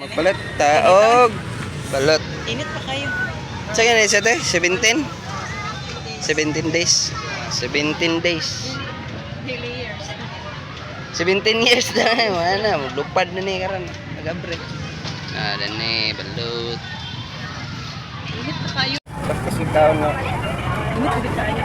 Magpalit taog. Balot. Init pa kayo. Sige na isa te, 17? 17 days. 17 days. Years. 17 years na. Wala na, lupad na ni karon. Nagabre. Ah, dani balot. Init pa kayo. Tapos yung taon nga. Init ulit kayo.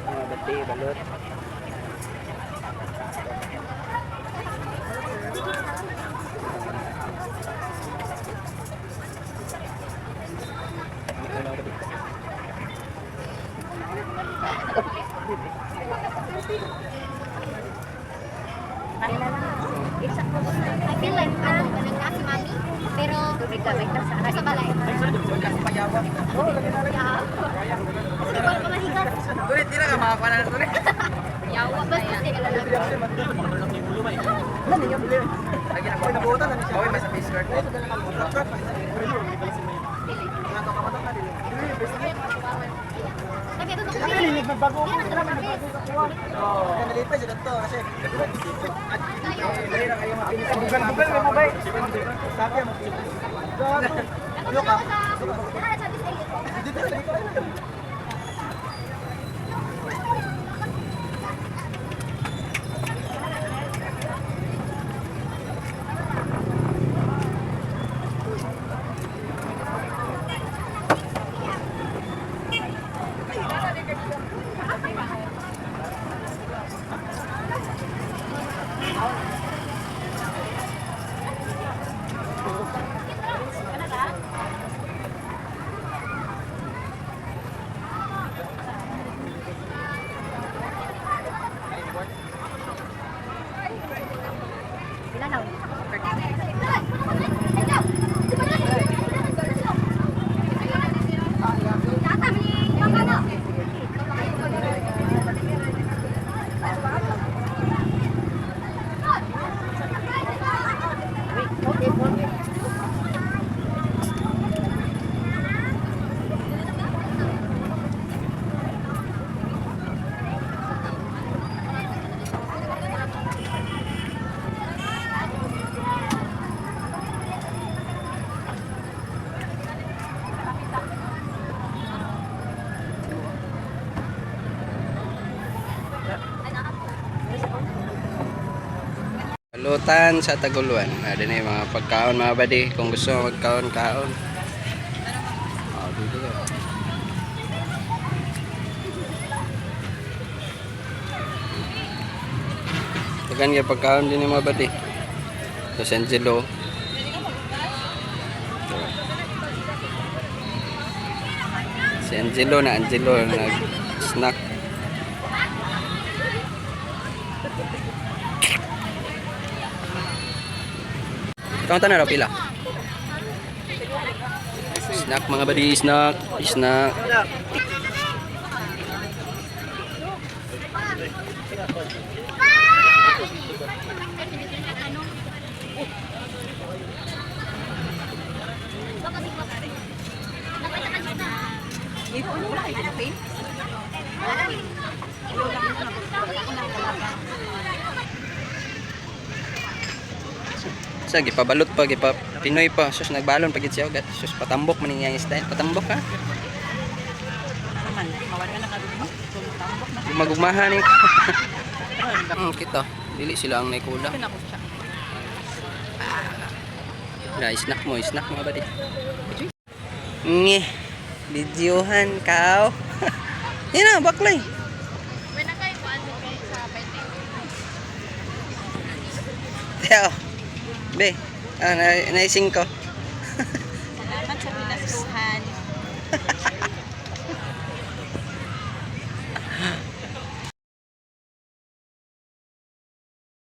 Mga bati, balot. I feel like ano, kanang na si mami, pero sa balay. Yeah. Kasi wala pa mahigas. Ulit, di na ka makakuha na ulit. Yawa basta di ka lang. Okay, may sa face card. Balutan sa Taguluan. Ah, din yung mga pagkaon mga badi. Kung gusto mo magkaon, kaon. Ah, dito ka. Tagan yung pagkaon din yung mga badi. Los Angelo. Si Angelo na Angelo nag-snack. Ikaw na raw pila. Snack mga badi, snack, snack. Sa gipabalot pa, gipa Pinoy pa. Sus nagbalon pagid siya ugat. Sus patambok man niyang style. Patambok ha. Naman, mawala na ka mo. Tambok na. Magugmahan ni. Kita. Dili sila ang naikula. Pinako siya. Na snack mo, snack mga badi. Nge. Videohan kao. Yan na, baklay. Teo. Be, ah, naising ko. Salamat sa pinaskuhan.